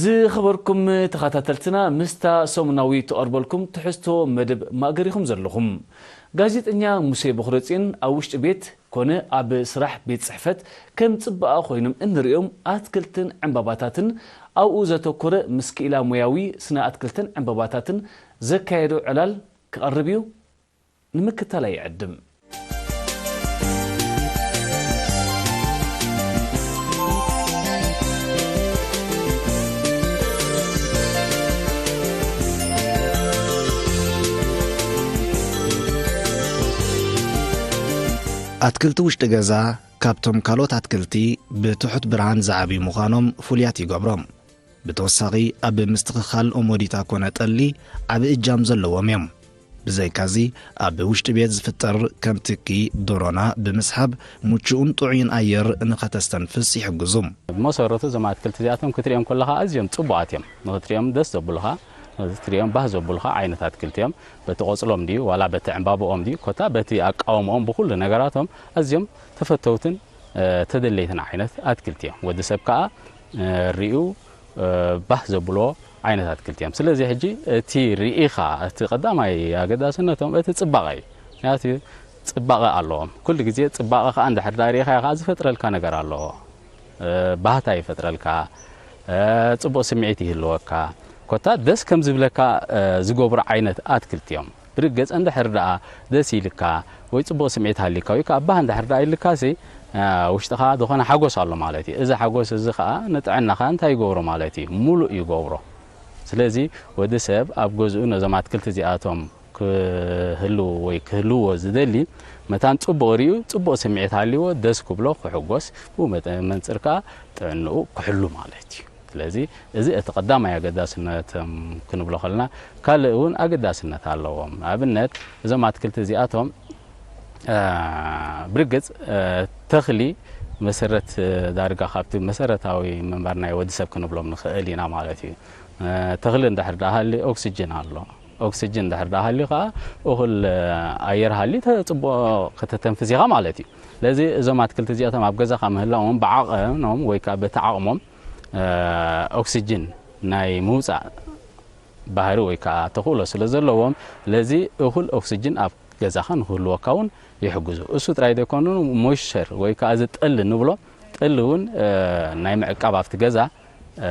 ዝኸበርኩም ተኸታተልትና፣ ምስታ ሰሙናዊ ትቐርበልኩም ትሕዝቶ መደብ ማእገሪኹም ዘለኹም። ጋዜጠኛ ሙሴ በኹረጽዮን ኣብ ውሽጢ ቤት ኮነ ኣብ ስራሕ ቤት ጽሕፈት ከም ጽባቐ ኮይኖም እንርእዮም ኣትክልትን ዕምባባታትን ኣብኡ ዘተኮረ ምስ ክኢላ ሞያዊ ስነ ኣትክልትን ዕምባባታትን ዘካየዶ ዕላል ክቐርብ እዩ። ንምክትታል ኣይዕድም። ኣትክልቲ ውሽጢ ገዛ ካብቶም ካልኦት ኣትክልቲ ብትሑት ብርሃን ዝዓብዩ ምዃኖም ፍሉያት ይገብሮም። ብተወሳኺ ኣብ ምስትኽኻል ኦሞዲታ ኮነ ጠሊ ዓቢ እጃም ዘለዎም እዮም። ብዘይካዚ ኣብ ውሽጢ ቤት ዝፍጠር ከም ትኪ ዶሮና ብምስሓብ ምቹእን ጥዑይን ኣየር ንኸተስተንፍስ ይሕግዙ። ብመሰረቱ እዞም ኣትክልቲ እዚኣቶም ክትሪኦም ከለኻ ኣዝዮም ጽቡቓት እዮም። ንኽትሪኦም ደስ ዘብሉኻ፣ ንኽትሪኦም ባህ ዘብሉኻ ዓይነት ኣትክልቲ እዮም። በቲ ቆጽሎም ድዩ ዋላ በቲ ዕምባብኦም ድዩ ኮታ በቲ ኣቃውምኦም ብኹሉ ነገራቶም ኣዝዮም ተፈተውትን እ፣ ተደለይትን ዓይነት ኣትክልቲ እዮም። ወዲ ሰብ ከኣ እ፣ ሪኡ እ፣ ባህ ዘብሎ ዓይነት ኣትክልቲ እዮም። ስለዚ ሕጂ እቲ ርኢኻ እቲ ቀዳማይ ኣገዳስነቶም እቲ ጽባቐ እዩ። ምክንያቱ ጽባቐ ኣለዎም። ኩሉ ግዜ ጽባቐ ከኣ እንድሕር ዳ ርኢኻዮ ከኣ ዝፈጥረልካ ነገር ኣለዎ። እ፣ ባህታ ይፈጥረልካ፣ እ፣ ጽቡቕ ስምዒት ይህልወካ፣ ኮታ ደስ ከም ዝብለካ እ፣ ዝገብሩ ዓይነት ኣትክልቲ እዮም። ብርግጽ እንድሕር ደኣ ደስ ኢልካ ወይ ጽቡቕ ስምዒት ሃሊካ ወይ ከኣ ባህ እንድሕር ደኣ ኢልካሲ እ፣ ውሽጥኻ ዝኾነ ሓጎስ ኣሎ ማለት እዩ። እዚ ሓጎስ እዚ ከኣ ንጥዕናኻ እንታይ ይገብሮ ማለት እዩ? ሙሉእ ይገብሮ። ስለዚ ወዲ ሰብ ኣብ ገዝኡ ነዞም ኣትክልቲ እዚኣቶም ክህልው ወይ ክህልዎ ዝደሊ መታን ጽቡቕ ርእዩ ጽቡቕ ስምዒት ሃልይዎ ደስ ክብሎ ክሕጎስ ብኡ መጠ- መንጽር ከኣ ጥዕንኡ ክሕሉ ማለት እዩ። ስለዚ እዚ እቲ ቀዳማይ ኣገዳስነቶም ክንብሎ ከለና ካልእ እውን ኣገዳስነት ኣለዎም። ንኣብነት እዞም ኣትክልቲ እዚኣቶም እ፣ ብርግጽ እ፣ ተኽሊ መሰረት እ፣ ዳርጋ ካብቲ መሰረታዊ ምንባር ናይ ወዲ ሰብ ክንብሎም ንኽእል ኢና ማለት እዩ። እ፣ ተኽሊ እንድሕር ደኣ ሃልዩ ኦክስጅን ኣሎ። ኦክስጅን እንድሕር ደኣ ሃልዩ ከኣ እኹል እ፣ ኣየር ሃልዩ ተ- ጽቡቕ ከተተንፍስ ኢኻ ማለት እዩ። ስለዚ እዞም ኣትክልቲ እዚኣቶም ኣብ ገዛኻ ምህላዎም ብዓቐኖም ወይ ከኣ በቲ ዓቕሞም እ፣ ኦክስጅን ናይ ምውጻእ ባህሪ ወይ ከኣ ተኽእሎ ስለ ዘለዎም ስለዚ እኹል ኦክስጅን ኣብ ገዛኻ ንክህልወካ እውን ይሕግዙ። እሱ ጥራይ ዘይኮኑ ሞይስቸር ወይ ከኣ እዚ ጠሊ ንብሎ ጠሊ እውን እ፣ ናይ ምዕቃብ ኣብቲ ገዛ እ፣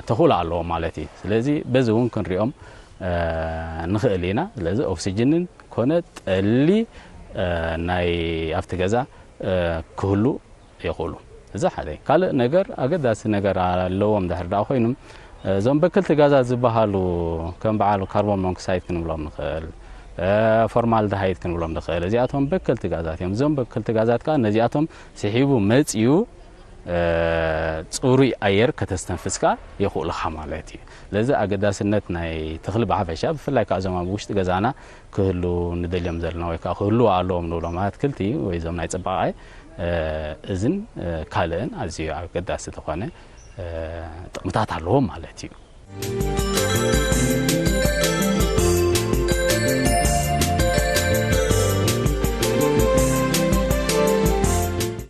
ተኽእሎ ኣለዎ ማለት እዩ። ስለዚ በዚ እውን ክንሪኦም እ፣ ንኽእል ኢና። ስለዚ ኦክስጅንን ኮነ ጠሊ እ፣ ናይ ኣብቲ ገዛ እ፣ ክህሉ ይኽእሉ። እዚ ሓደ። ካልእ ነገር ኣገዳሲ ነገር ኣለዎም ድሕር ደኣ ኮይኖም እዞም በከልቲ ጋዛት ዝበሃሉ ከም በዓል ካርቦን ሞኖክሳይድ ክንብሎም ንኽእል፣ ፎርማልደሃይድ ክንብሎም ንኽእል። እዚኣቶም በከልቲ ጋዛት እዮም። እዞም በከልቲ ጋዛት ከኣ ነዚኣቶም ስሒቡ መጺኡ ጽሩይ ኣየር ከተስተንፍስ ከኣ የኽእሉኻ ማለት እዩ። ስለዚ ኣገዳስነት ናይ ተኽሊ ብሓፈሻ ብፍላይ ከኣ እዞም ኣብ ውሽጢ ገዛና ክህሉ ንደልዮም ዘለና ወይ ከዓ ክህልዉ ኣለዎም ንብሎም ኣትክልቲ ወይ እዞም ናይ ፅባቐ እዝን ካልእን ኣዝዩ ኣገዳሲ ዝኾነ ጥቕምታት ኣለዎም ማለት እዩ።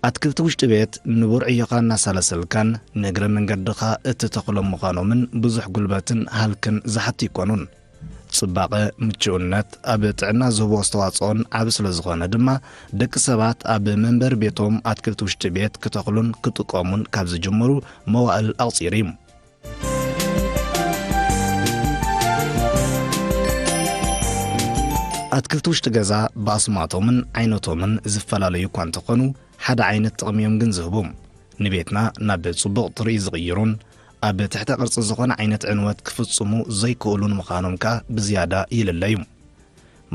ኣትክልቲ ውሽጢ ቤት ንቡር ዕዮኻ እናሳለሰልካን ንእግረ መንገድኻ እትተኽሎም ምዃኖምን ብዙሕ ጉልበትን ሃልክን ዝሓቱ ኣይኮኑን። ጽባቐ፣ ምቹእነት ኣብ ጥዕና ዝህቦ ኣስተዋጽኦን ዓቢ ስለ ዝኾነ ድማ፣ ደቂ ሰባት ኣብ መንበሪ ቤቶም ኣትክልቲ ውሽጢ ቤት ክተኽሉን ክጥቀሙን ካብ ዝጅምሩ መዋእል ኣቕጺሩ እዩ። ኣትክልቲ ውሽጢ ገዛ ብኣስማቶምን ዓይነቶምን ዝፈላለዩ እኳ እንተኾኑ፣ ሓደ ዓይነት ጥቕሚ እዮም ግን ዝህቡ። ንቤትና ናብ ጽቡቕ ትርኢት ዝቕይሩን ኣብ ትሕተ ቅርጺ ዝኾነ ዓይነት ዕንወት ክፍጽሙ ዘይክእሉን ምዃኖም ከኣ ብዝያዳ ይልለዩ።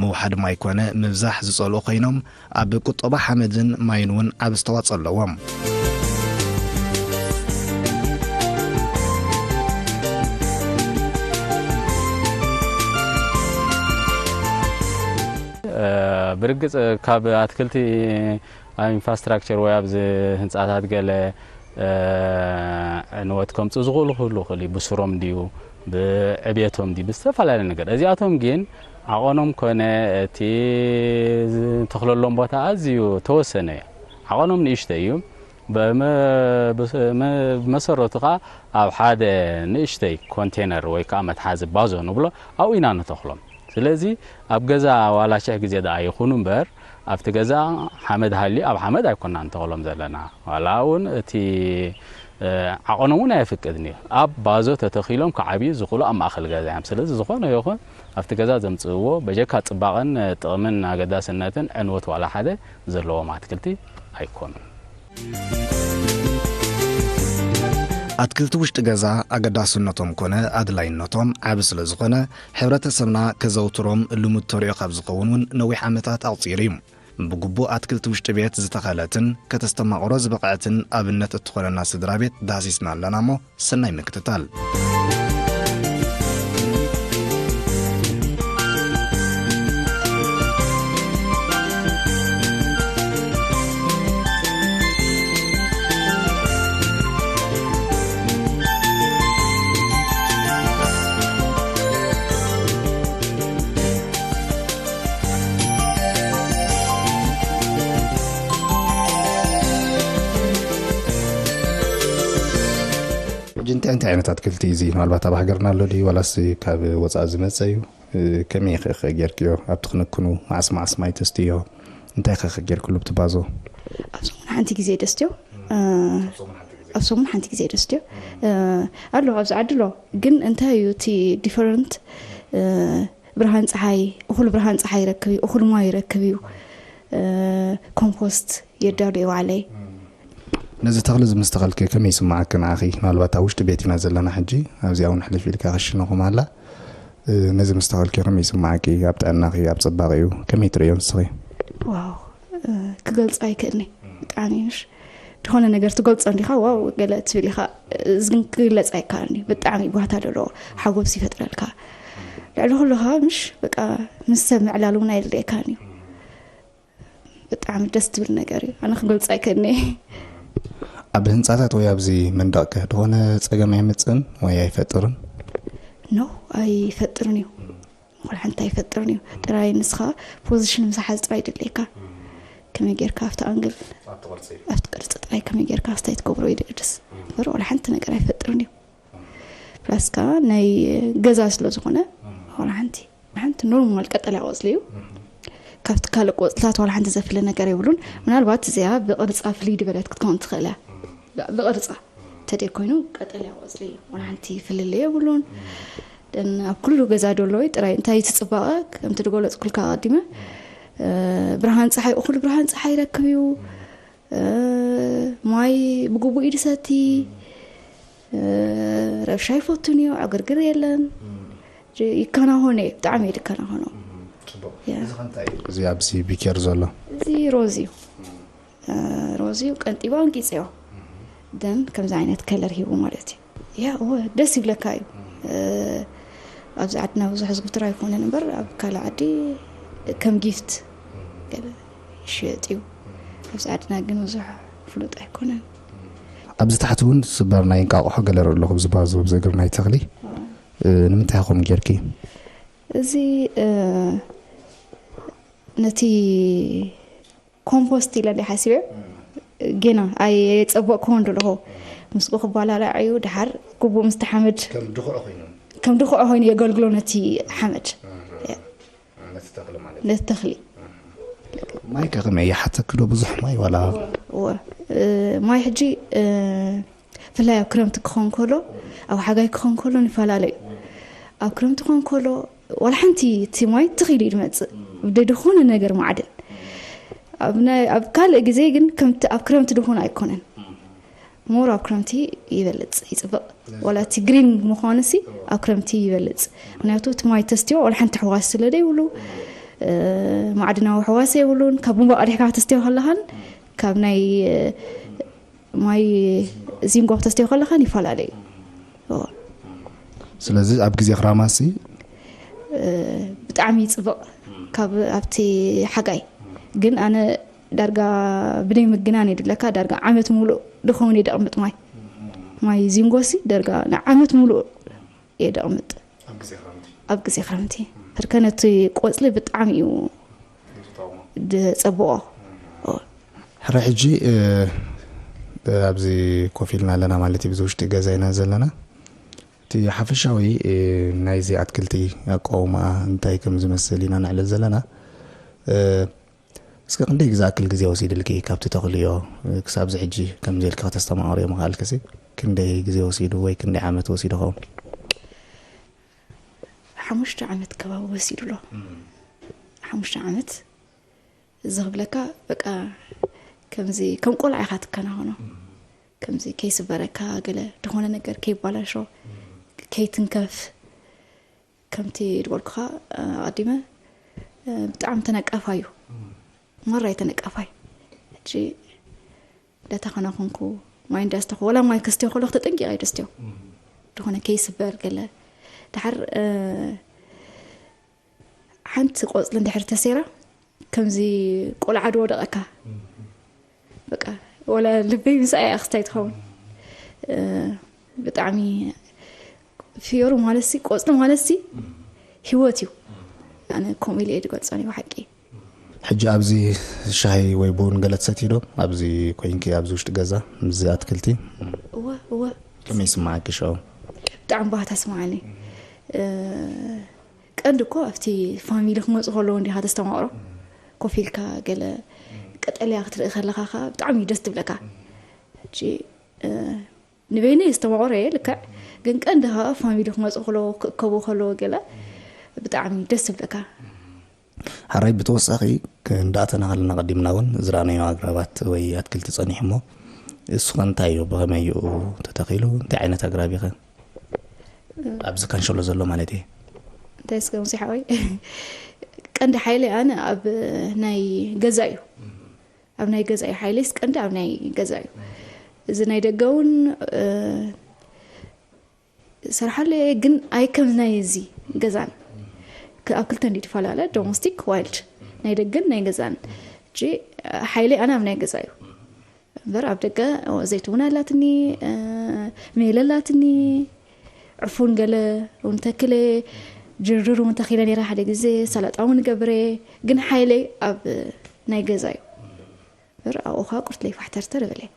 ምውሓድ ማይ ኮነ ምብዛሕ ዝጸልኡ ኮይኖም፣ ኣብ ቁጠባ ሓመድን ማይን እውን ዓቢ ኣስተዋጽኦ ኣለዎም። እ፣ ብርግጽ ካብ ኣትክልቲ ኣብ ኢንፍራስትራክቸር ወይ ኣብዚ ህንጻታት ገለ፣ እ፣ ዕንወት ከምጽኡ ዝኽእሉ ክህሉ ይኽእል እዩ። ብስሮም ድዩ፣ ብዕብየቶም ድዩ፣ ብዝተፈላለየ ነገር። እዚኣቶም ግን ዓቐኖም ኮነ እቲ ዝተኽለሎም ቦታ ኣዝዩ ተወሰነ እዩ። ዓቐኖም ንእሽቶ እዩ። ብመ- ብስ- መ- ብመሰረቱ ኸዓ ኣብ ሓደ ንእሽተይ ኮንቴነር ወይ ከዓ መትሓዚ ባዞ ንብሎ ኣብኡ ኢና ንተኽሎም። ስለዚ ኣብ ገዛ ዋላ ሽሕ ግዜ ደኣ ይኹኑ እምበር ኣብቲ ገዛ ሓመድ ሃልዩ ኣብ ሓመድ ኣይኮና ንተኽሎም ዘለና። ዋላ እውን እቲ ዓቐኖም እውን ኣየፍቅድን እዩ። ኣብ ባዞ ተተኺሎም ክዓብዩ ዝኽእሉ ኣብ ማእኸል ገዛ እዮም። ስለዚ ዝኾነ ይኹን ኣብቲ ገዛ ዘምፅእዎ በጀካ ፅባቐን ጥቕምን ኣገዳስነትን ዕንወት ዋላ ሓደ ዘለዎም ኣትክልቲ ኣይኮኑን። ኣትክልቲ ውሽጢ ገዛ ኣገዳስነቶም ኮነ ኣድላይነቶም ዓቢ ስለ ዝኾነ፣ ሕብረተሰብና ከዘውትሮም ልሙድ ተሪኦ ካብ ዝኸውን እውን ነዊሕ ዓመታት ኣቑጺሩ እዩ። ብግቡእ ኣትክልቲ ውሽጢ ቤት ዝተኸለትን ከተስተማቕሮ ዝበቕዐትን ኣብነት እትኾነና ስድራ ቤት ዳህሲስና ኣለና እሞ፣ ሰናይ ምክትታል። ሕጂ እንታይ እንታይ ዓይነት ኣትክልቲ እዩ እዚ? ምናልባት ኣብ ሃገርና ኣሎ ድዩ ዋላስ ካብ ወፃኢ ዝመፀ እዩ? እ፣ ከመይ ከ ጌርክዮ? ኣብቲ ክንክኑ መዓስ መዓስ ማይ ተስትዮ? እንታይ ከ ጌርክሉ ብቲ ባዞ? ኣብ ሰሙን ሓንቲ ግዜ ደስትዮ። እ፣ ኣብ ሰሙን ሓንቲ ግዜ ደስትዮ። እ፣ ኣሎ ኣብዚ ዓዲ ኣሎ። ግን እንታይ እዩ እቲ ዲፈረንት? እ፣ ብርሃን ፀሓይ፣ እኹል ብርሃን ፀሓይ ይረክብ እዩ፣ እኹል ማይ ይረክብ እዩ። እ፣ ኮምፖስት የዳሉ እየ ባዕለይ። ነዚ ተኽሊ እዚ ምስ ተኸልኪ ከመይ ይስምዓኪ ንዓኺ? ምናልባት ኣብ ውሽጢ ቤት ኢና ዘለና ሕጂ፣ ኣብዚኣ እውን ሕልፍ ኢልካ ክሽነኹም ኣላ። እ፣ ነዚ ምስ ተኸልኪ ከመይ ይስምዓኪ? ኣብ ጥዕናኺ፣ ኣብ ጽባቐኡ ከመይ ትርእዮ ንስኺ? ዋው፣ እ፣ ክገልጾ ኣይክእልን'የ። ብጣዕሚ ምሽ ዝኾነ ነገር ትገልጾ እንዲኻ፣ ዋው ገለ ትብል ኢኻ። እዚ ግን ክግለጽ ኣይከኣልን እዩ። ብጣዕሚ ባህታ ዘለዎ ሓጎስ ይፈጥረልካ። ልዕሊ ኩሉ ኸኣ ምሽ በቃ ምስ ሰብ ምዕላል እውን ኣየድልየካን እዩ። ብጣዕሚ ደስ ትብል ነገር እዩ። ኣነ ክገልጾ ኣይክእልን እየ። ኣብ ህንጻታት ወይ ኣብዚ መንደቕከ ዝኾነ ጸገም ኣየምጽእን ወይ ኣይፈጥርን? ኖ፣ ኣይፈጥርን እዩ። ኩሉ ሓንቲ ኣይፈጥርን እዩ። ጥራይ ንስኻ ፖዚሽን ምዝሓዝ ጥራይ ይድልየካ። ከመይ ጌርካ ኣብቲ ኣንግል፣ ኣብቲ ቅርጺ። ኣብቲ ቅርጺ ጥራይ ከመይ ጌርካ ኣስታይ ትገብሮ እዩ ድቅድስ። እምበር ዋላ ሓንቲ ነገር ኣይፈጥርን እዩ። ፕላስ ከኣ ናይ ገዛ ስለ ዝኾነ ዋላ ሓንቲ፣ ሓንቲ ኖርማል ቀጠልያ ቆጽሊ እዩ። ካብቲ ካልእ ቆጽልታት ዋላ ሓንቲ ዘፍለ ነገር የብሉን። ምናልባት እዚኣ ብቅርጻ ፍልይ ዝበለት ክትከውን ትኽእል እያ። ብቅርጻ እንተደይ ኮይኑ ቀጠልያ ቆጽሊ ዋላ ሓንቲ ፍልልይ የብሉን። ደን ኣብ ኩሉ ገዛ ደሎ እዩ። ጥራይ እንታይ እቲ ጽባቐ ከምቲ ዝገለጽኩልካ ኣቐዲመ፣ እ፣ ብርሃን ጸሓይ፣ እኹል ብርሃን ጸሓይ ይረክብ እዩ። እ፣ ማይ ብግቡእ እዩ ዝሰቲ። እ፣ ረብሻ ይፈቱን እዩ፣ ዕግርግር የለን። እ፣ ይከናኸኖ እዩ፣ ብጣዕሚ እዩ ዝከናኸኖ። እም፣ ጽቡቕ። ያ። እዚ ኸ እንታይ እዩ? እዚ ኣብዚ ቢኬር ዘሎ? እዚ ሮዝ እዩ። እ፣ ሮዝ እዩ፣ ቀንጢባ ኣንቂጸዮ። ደን ከምዚ ዓይነት ከለር ሂቡ ማለት እዩ። ያ፣ እወ፣ ደስ ይብለካ እዩ። እ፣ ኣብዚ ዓድና ብዙሕ ዝዝውተር ኣይኮነን እምበር፣ ኣብ ካልእ ዓዲ ከም ጊፍት ገለ ይሽየጥ እዩ። ኣብዚ ዓድና ግን ብዙሕ ፍሉጥ ኣይኮነን። ኣብዚ ታሕቲ እውን ስበር ናይ እንቃቑሖ ገለ ርኢ ኣለኹ፣ ኣብዚ ባዞ፣ ኣብዚ እግሪ ናይ ተኽሊ። እ፣ ንምንታይ ከምኡ ጌርኪ? እዚ፣ እ፣ ነቲ ኮምፖስት ኢለ እንደ ሓሲበ፣ ጌና ኣየጸበቕኩዎን ደለኹ። ምስኡ ክባላላዕ እዩ፣ ድሓር ግቡእ ምስቲ ሓመድ ከም ድኹዒ ኮይኑ። ከም ድኹዒ ኮይኑ የገልግሎ ነቲ ሓመድ። እ፣ ያ። ነቲ ተኽሊ ማለት እዩ። ነቲ ተኽሊ። ማይ ከ ከመይ ይሓተኪ ዶ ብዙሕ ማይ ዋላ? እወ፣ እ፣ ማይ ሕጂ፣ እ፣ ብፍላይ ኣብ ክረምቲ ክኸውን ከሎ፣ ኣብ ሓጋይ ክኸውን ከሎ ንፈላለ እዩ። ኣብ ክረምቲ ክኸውን ከሎ ዋላ ሓንቲ እቲ ማይ ትኽ ኢሉ እዩ ዝመጽእ። ብደይ ዝኾነ ነገር ማዕድን። ኣብ ናይ፣ ኣብ ካልእ ግዜ ግን ከምቲ ኣብ ክረምቲ ድኹን ኣይኮነን። ሞር ኣብ ክረምቲ ይበልጽ፣ ይጽብቕ። ዋላ እቲ ግሪን ምዃኑሲ ኣብ ክረምቲ ይበልጽ። ምኽንያቱ እቲ ማይ ተስትዮ ዋላ ሓንቲ ሕዋስ ስለ ዘይብሉ፣ እ፣ ማዕድናዊ ሕዋስ የብሉን። ካብ ቡንባ ቀዲሕካ ተስትዮ ከለኻን ካብ ናይ፣ እ፣ ማይ ዚንጎ ክተስትዮ ከለኻን ይፈላለ እዩ። እዎ። ስለዚ ኣብ ግዜ ክራማሲ? እ፣ ብጣዕሚ ይጽብቕ ካብ ኣብቲ ሓጋይ። ግን ኣነ ዳርጋ ብደይ ምግናን የድለካ፣ ዳርጋ ዓመት ሙሉእ ድኸውን እየ ደቕምጥ ማይ። ማይ ዚንጎሲ ዳርጋ ንዓመት ሙሉእ እየ ደቕምጥ። ኣብ ግዜ ክረምቲ? ኣብ ግዜ ክረምቲ። ሕርከ ነቲ ቆጽሊ ብጣዕሚ እዩ ዝጠቕሞ። ዝጸብቖ። እዎ። ሕረ ሕጂ፣ እ፣ ኣብዚ ኮፍ ኢልና ኣለና ማለት እዩ፣ ብዚ ውሽጢ ገዛ ኢና ዘለና። እቲ ሓፈሻዊ፣ እ፣ ናይዚ ኣትክልቲ ኣቋውማ እንታይ ከም ዝመስል ኢና ነዕልል ዘለና። እ፣ እስከ ክንደይ ዝኣክል ግዜ ወሲድልኪ ካብቲ ተኽልዮ፣ እ፣ ክሳብ እዚ ሕጂ ከምዚ ኢልኪ ከተስተማቕርዮ ምኽኣልክሲ? ክንደይ ግዜ ወሲዱ ወይ ክንደይ ዓመት ወሲዱ ኸውን? ሓሙሽተ ዓመት ከባቢ ወሲዱ ኣሎ። ሓሙሽተ ዓመት። እዚ ክብለካ በቃ ከምዚ ከም ቆልዓ ኢኻ ትከናኸኖ። ከምዚ ከይስበረካ፣ ገለ ዝኾነ ነገር ከይባላሾ፣ ከይትንከፍ፣ ከምቲ ዝበልኩኻ ኣቐዲመ፣ ብጣዕሚ ተነቃፋይ እዩ። መራይ ተነቃፋይ። ሕጂ እንዳተኸናኸንኩ፣ ማይ እንዳስተኹ፣ ወላ ማይ ከስትዮ ከለኹ ተጠንቂቐ እየ ደስትዮ። ዝኾነ ከይስበር ገለ። ድሓር፣ እ፣ ሓንቲ ቆጽሊ እንድሕር ተሰይራ፣ ከምዚ ቆልዓ ዝወደቐካ። በቃ፣ ወላ ልበይ ምስኣ እያ ክስታይ ትኸውን። እ፣ ብጣዕሚ ፍዮሩ ማለትሲ፣ ቆጽሊ ማለትሲ ህይወት እዩ። ኣነ ከምኡ ኢለ እየ ዝገልጾ፣ ናይ ብሓቂ። ሕጂ ኣብዚ ሻሂ ወይ ቡን ገለ ትሰትዪ ዶ? ኣብዚ ኮይንኪ፣ ኣብዚ ውሽጢ ገዛ፣ ምስዚ ኣትክልቲ? እወ፣ እወ። ከመይ ይስምዓኪ ሽዑ? ብጣዕሚ ባህታ ስምዓኒ። እ፣ ቀንዲ እኮ ኣብቲ ፋሚሊ ክመጹ ከለዉ እንዲኻ ተስተማቕሮ። ኮፍ ኢልካ ገለ ቀጠልያ ክትርኢ ከለኻ ኸኣ ብጣዕሚ እዩ ደስ ትብለካ። ሕጂ፣ እ፣ ንበይነይ የስተማቕሮ እየ ልክዕ፣ ግን ቀንዲ ኸኣ ፋሚሊ ክመጹ ከለዉ፣ ክእከቡ ከለዉ ገለ ብጣዕሚ ደስ ትብለካ። ሓራይ ብተወሳኺ ክንዳእተና ከለና ቀዲምና እውን ዝረኣናዮ ኣግራባት ወይ ኣትክልቲ ጸኒሑ እሞ፣ እሱ ኸ እንታይ እዩ? ብኸመይ እዩ ተተኺሉ? እንታይ ዓይነት ኣግራብ እዩ ኸ? ኣብዚ ካንሸሎ ዘሎ ማለት እየ። እንታይ እስከ ሙሴ ሓወይ? ቀንዲ ሓይሊ ኣነ ኣብ ናይ ገዛ እዩ። ኣብ ናይ ገዛ እዩ። ሓይለይስ ቀንዲ ኣብ ናይ ገዛ እዩ። እዚ ናይ ደገ እውን፣ እ፣ እሰርሓሉ እየ፣ ግን ኣይ ከም ናይ እዚ ገዛን ክ-፣ ኣብ ክልተ እንዲ ትፈላለ፣ ዶሜስቲክ፣ ዋይልድ። ናይ ደገን ናይ ገዛን። ሕጂ ሓይለይ ኣነ ኣብ ናይ ገዛ እዩ። እምበር ኣብ ደገ ዘይትውን ኣላትኒ፣ እ፣ ሜለ ኣላትኒ፣ ዕፉን ገለ እውን ተክለ፣ ጅርር እውን ተኺለ ነይረ ሓደ ግዜ፣ ሰላጣ እውን ገብረ፣ ግን ሓይለይ ኣብ ናይ ገዛ እዩ። እምበር ኣብኡ ኸኣ ቁርት ለይፋሕተርተር እብል እየ።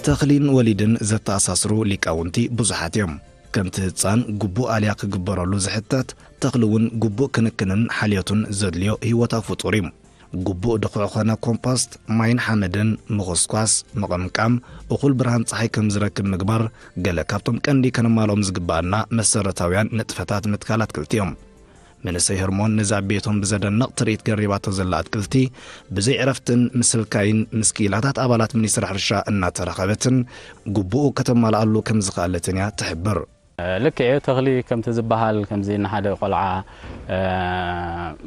ተኽሊን ወሊድን ዘተኣሳስሩ ሊቃውንቲ ብዙሓት እዮም። ከምቲ ህጻን ግቡእ ኣልያ ክግበረሉ ዝሕተት፣ ተኽሊ እውን ግቡእ ክንክንን ሓልዮትን ዘድልዮ ህይወታዊ ፍጡር እዩ። ግቡእ ድኹዒ ኾነ ኮምፖስት፣ ማይን ሓመድን ምኹስኳስ፣ ምቕምቃም፣ እኹል ብርሃን ጸሓይ ከም ዝረክብ ምግባር፣ ገለ ካብቶም ቀንዲ ከነማልኦም ዝግበኣና መሰረታውያን ንጥፈታት ምትካል ኣትክልቲ እዮም። መንእሰይ ህርሞን ነዚ ኣብ ቤቶም ብዘደንቕ ትርኢት ገሪባቶ ዘላ ኣትክልቲ፣ ብዘይ ዕረፍትን ምስልካይን ምስ ክኢላታት ኣባላት ሚኒስትሪ ሕርሻ እናተራኸበትን ግቡኡ ከተማልኣሉ ከም ዝኸኣለትን እያ ትሕብር። ልክዕ እዩ፣ ተኽሊ ከምቲ ዝበሃል፣ ከምዚ ንሓደ ቆልዓ፣ እ፣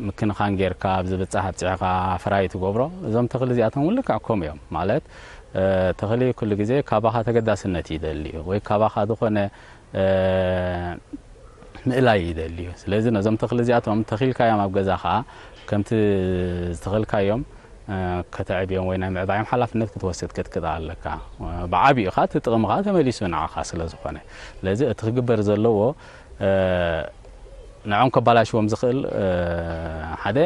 ምክንኻን ጌርካ፣ ኣብ ዝብጻሕ ኣብጺሕካ ፍራይ ትገብሮ። እዞም ተኽሊ እዚኣቶም እውን ልክዕ ከምኡ እዮም። ማለት፣ እ፣ ተኽሊ ኩሉ ግዜ ካባኻ ተገዳስነት ይደሊ እዩ፣ ወይ ካባኻ ዝኾነ፣ እ፣ ምእላይ ይደሊ እዩ። ስለዚ ነዞም ተኽሊ እዚኣቶም ተኺልካዮም ኣብ ገዛኻ፣ ከምቲ ዝተኸልካዮም እ፣ ከተዕብዮም ወይ ናይ ምዕባዮም ሓላፍነት ክትወስድ ክትክእል ኣለካ። እ፣ ብዓቢኡ ኸኣ እቲ ጥቕሚ ኸኣ ተመሊሱ ንዓኻ ስለ ዝኾነ። ስለዚ እቲ ክግበር ዘለዎ፣ እ፣ ንዖም ከባላሽዎም ዝኽእል፣ እ፣ ሓደ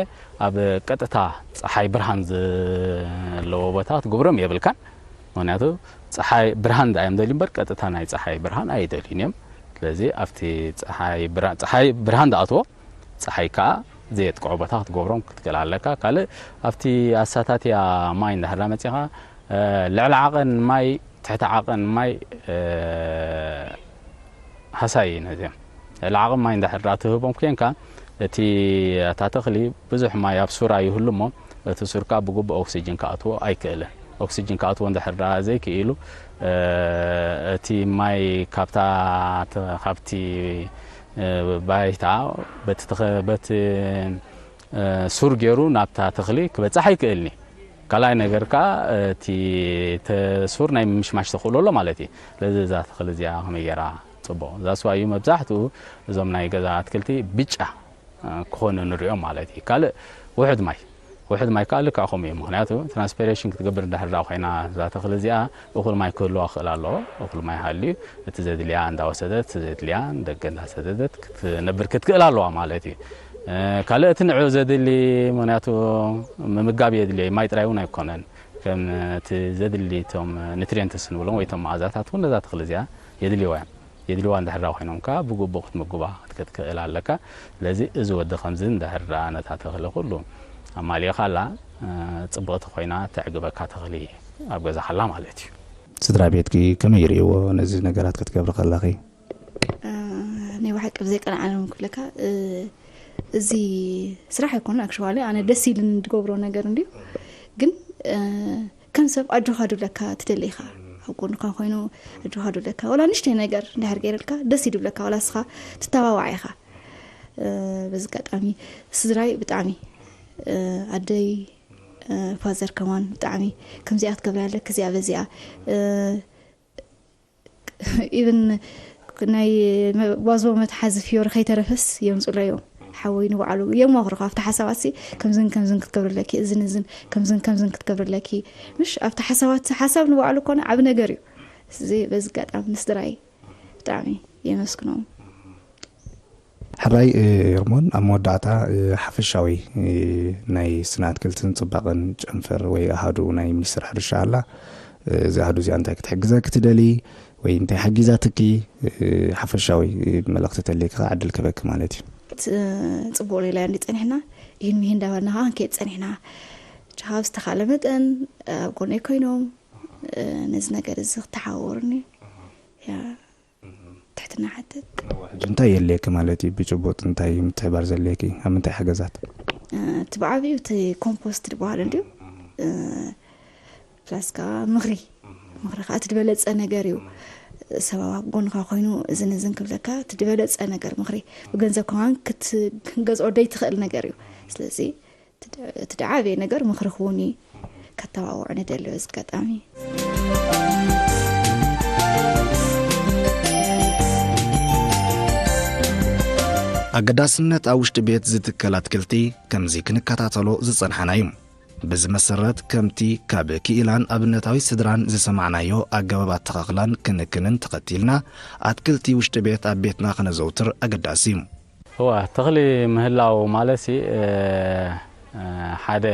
ኣብ ቀጥታ ጸሓይ ብርሃን ዘለዎ ቦታ ክትግብሮም የብልካን። ምኽንያቱ ጸሓይ ብርሃን ደኣ እዮም ደልዩ እምበር ቀጥታ ናይ ጸሓይ ብርሃን ኣይደልዩን እዮም። ስለዚ ኣብቲ ጸሓይ ብርሃን፣ ጸሓይ ብርሃን ደኣትዎ ጸሓይ ከኣ ዘየጥቅዖ ቦታ ክትገብሮም ክትክእል ኣለካ። ካልእ ኣብቲ ኣሳታትያ ማይ እንድሕር መጺኻ፣ እ፣ ልዕሊ ዓቐን ማይ፣ ትሕቲ ዓቐን ማይ፣ እ፣ ሃሳይ እዩ ነዚኦም። ልዕሊ ዓቐን ማይ እንድሕር ደኣ ትህቦም ኮይንካ፣ እቲ፣ እታ ተኽሊ ብዙሕ ማይ ኣብ ሱራ ይህሉ እሞ፣ እቲ ሱር ከኣ ብግቡእ ኦክሲጅን ክኣትዎ ኣይክእልን። ኦክሲጅን ክኣትዎ እንድሕር ደኣ ዘይክኢሉ፣ እ፣ እቲ ማይ ካብታ ተ-፣ ካብቲ፣ እ፣ ባይታ በቲ ተኸ-፣ በቲ፣ እ፣ ሱር ገይሩ ናብታ ተኽሊ ክበጽሕ ኣይክእልን እዩ። ካልኣይ ነገር ከኣ እቲ ተ-፣ ሱር ናይ ምምሽማሽ ተኽእሎ ኣሎ ማለት እዩ። ስለዚ እዛ ተኽሊ እዚኣ ከመይ ገይራ ጽቡቕ። እዛ ስዋ እዩ መብዛሕትኡ እዞም ናይ ገዛ ኣትክልቲ ብጫ፣ እ፣ ክኾኑ ንሪኦም ማለት እዩ። ካልእ ውሑድ ማይ። ውሕድ ማይ ከዓ ልክዕ ከምኡ እዩ። ምኽንያቱ ትራንስፒሬሽን ክትገብር እንዳሕር ኮይና እዛ ተኽሊ እዚኣ እኹል ማይ ክህልዋ ክኽእል ኣለዎ። እኹል ማይ ሃልዩ እቲ ዘድልያ እንዳወሰደት፣ እቲ ዘድልያ ደገ እንዳሰደደት ክትነብር ክትክእል ኣለዋ ማለት እዩ። ካልእ እቲ ንዑ ዘድሊ፣ ምኽንያቱ ምምጋብ የድልዮ፣ ማይ ጥራይ እውን ኣይኮነን። ከም እቲ ዘድሊ እቶም ኒትሪየንትስ ንብሎም ወይ እቶም መኣዛታት እውን ነዛ ተኽሊ እዚኣ የድልዋ እዮም። የድልዋ እንድሕር ኮይኖም ከዓ ብግቡእ ክትምግባ ክትክእል ኣለካ። ስለዚ እዚ ወዲ ከምዚ እንድሕር ነታ ተኽሊ ኩሉ ኣማሊእኻላ፣ ጽብቕቲ ኮይና ተዕግበካ ተኽሊ ኣብ ገዛኻላ ማለት እዩ። ስድራ ቤትኪ ከመይ ይርእይዎ ነዚ ነገራት ክትገብሪ ከለኺ? ናይ ብሓቂ ብዘይ ቀልዓለም ክብለካ፣ እዚ ስራሕ ኣይኮነ ኣክሽዋሊ ኣነ ደስ ኢልን ዝገብሮ ነገር እንድዩ። ግን ከም ሰብ ኣጆኻ ድብለካ ትደሊ ኢኻ። ኣብ ጎንካ ኮይኑ ኣጆኻ ድብለካ፣ ዋላ ንእሽተይ ነገር እንድሕር ገይርልካ ደስ እዩ ድብለካ፣ ዋላ እስኻ ትተባባዕ ኢኻ። በዚ ኣጋጣሚ ስድራይ ብጣዕሚ፣ ኣደይ፣ ፋዘር ከማን ብጣዕሚ ከምዚኣ ክትገብር ኣለኪ፣ እዚኣ በዚኣ፣ ኢቭን ናይ ዋዝቦ መትሓዚ ፍዮሪ ከይተረፈስ የምፅሎ እዮም። ሓወይ ንባዕሉ የማኽሩኻ ኣብቲ ሓሳባት ሲ ከምዝን ከምዝን ክትገብርለኪ፣ እዝን እዝን ከምዝን ከምዝን ክትገብርለኪ። ምሽ ኣብቲ ሓሳባት፣ ሓሳብ ንባዕሉ ኮነ ዓብ ነገር እዩ። እዚ በዚ ኣጋጣሚ ንስድራይ ብጣዕሚ የመስግኖም። ሕራይ ርሞን፣ ኣብ መወዳእታ ሓፈሻዊ ናይ ስነ ኣትክልትን ፅባቐን ጨንፈር ወይ ኣሃዱ ናይ ሚኒስትር ሕርሻ ኣላ። እዚ ኣሃዱ እዚኣ እንታይ ክትሕግዘ ክትደሊ ወይ እንታይ ሓጊዛትኪ ሓፈሻዊ መልእኽቲ ተልይካ ዕድል ክበኪ ማለት እዩ። ፅቡቅ ሌላ እንዲ ፀኒሕና ይህን ሚሂን እንዳበልና ከዓ ንከይድ ፀኒሕና ቻሃብ ዝተካለ መጠን ኣብ ጎነይ ኮይኖም ነዚ ነገር እዚ ክተሓወሩኒ ትሕትና ሓተት። ሕጂ እንታይ የድልየኪ ማለት እዩ? ብጭቡጥ እንታይ ምትሕባር ዘድልየኪ? ኣብ ምንታይ ሓገዛት? እቲ ብዓብዩ እቲ ኮምፖስት ዝበሃል እንድዩ። ፕላስ ከዓ ምኽሪ፣ ምኽሪ ከዓ እቲ ዝበለፀ ነገር እዩ። ሰብ ኣብ ጎንካ ኮይኑ እዝን እዝን ክብለካ እቲ ዝበለፀ ነገር ምኽሪ፣ ብገንዘብ ከማን ክትገዝኦ ደይትኽእል ነገር እዩ። ስለዚ እቲ ዝዓበየ ነገር ምኽሪ ክውን እዩ። ከተባብዑ ንደሊ በዚ ኣጋጣሚ። ኣገዳስነት ኣብ ውሽጢ ቤት ዝትከል ኣትክልቲ ከምዚ ክንከታተሎ ዝጸንሓና እዩ። በዚ መሰረት ከምቲ ካብ ክኢላን ኣብነታዊ ስድራን ዝሰማዕናዮ ኣገባብ ኣተኻኽላን ክንክንን ተኸቲልና ኣትክልቲ ውሽጢ ቤት ኣብ ቤትና ክነዘውትር ኣገዳሲ እዩ። እዋ ተኽሊ ምህላው ማለት ሲ ሓደ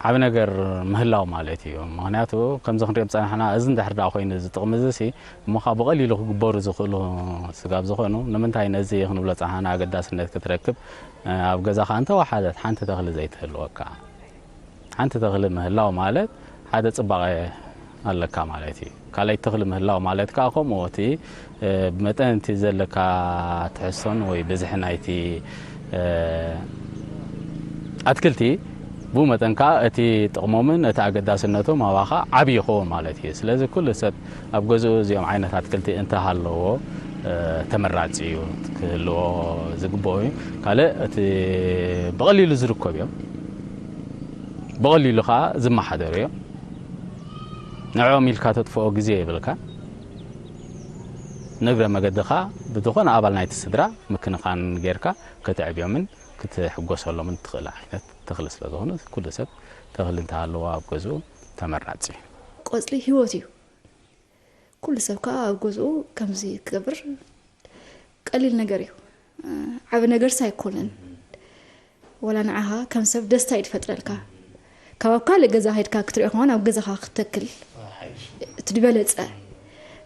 ዓብ ነገር ምህላው ማለት እዩ። ምኽንያቱ ከምዚ ክንሪኦ ዝፀናሕና እዚ እንድሕር ደኣ ኮይኑ እዚ ጥቕሚ እዚ ሲ እሞ ከዓ ብቐሊሉ ክግበሩ ዝኽእሉ ስጋብ ዝኾኑ ንምንታይ ነዚ ክንብሎ ፀናሕና ኣገዳስነት ክትረክብ ኣብ ገዛኻ እንተወሓደት ሓንቲ ተኽሊ ዘይትህልወካ ሓንቲ ተኽሊ ምህላው ማለት ሓደ ፅባቐ ኣለካ ማለት እዩ። ካልኣይ ተኽሊ ምህላው ማለት ከዓ ከምኡ እቲ ብመጠን እቲ ዘለካ ትሕዝቶን ወይ ብዝሒ ናይቲ ኣትክልቲ ብኡ መጠን ከዓ እቲ ጥቕሞምን እቲ ኣገዳስነቶም ኣባኻ ዓብዪ ይኸውን ማለት እዩ። ስለዚ ኩሉ ሰብ ኣብ ገዝኡ እዚኦም ዓይነት ኣትክልቲ እንተሃለዎ ተመራፂ እዩ ክህልዎ ዝግብኦ እዩ። ካልእ እቲ ብቐሊሉ ዝርከቡ እዮም። ብቐሊሉ ከዓ ዝመሓደሩ እዮም። ንዕኦም ኢልካ ተጥፍኦ ግዜ የብልካ። ንእግረ መገድኻ ብዝኾነ ኣባል ናይቲ ስድራ ምክንኻን ጌርካ ከተዕብዮምን ክትሕጎሰሎምን ትኽእል ዓይነት ተኽሊ ስለ ዝኾነ ኩሉ ሰብ ተኽሊ እንተሃለዎ ኣብ ገዝኡ ተመራፂ እዩ። ቆፅሊ ህይወት እዩ። ኩሉ ሰብ ከዓ ኣብ ገዝኡ ከምዚ ክገብር ቀሊል ነገር እዩ። ዓብ ነገርስ ኣይኮነን። ወላ ንዓኻ ከም ሰብ ደስታ እዩ ዝፈጥረልካ። ካብ ኣብ ካልእ ገዛ ከይድካ ክትሪኦ ከማን ኣብ ገዛኻ ክተክል እቲ ዝበለፀ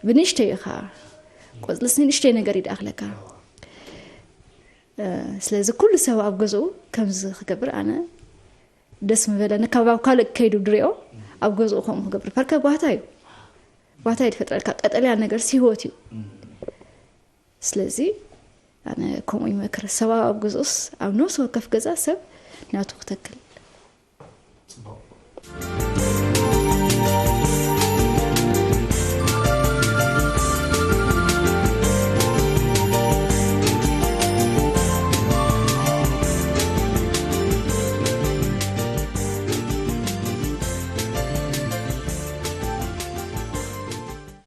ብንእሽተይ እዩ ከዓ ቆፅልስ ንእሽተይ ነገር ይድኣኽለካ። ስለዚ ኩሉ ሰብ ኣብ ገዝኡ ከምዚ ክገብር ኣነ ደስ ምበለኒ። ካብ ኣብ ካልእ ከይዱ ድሪኦ ኣብ ገዝኡ ከምኡ ክገብር ፓርከ ጓህታ እዩ። ጓህታ እዩ ዝፈጥረልካ። ቀጠልያ ነገር ህይወት እዩ። ስለዚ ኣነ ከምኡ ይመክር። ሰብ ኣብ ገዝኡስ ኣብ ነፍሲ ወከፍ ገዛ ሰብ ናቱ ክተክል።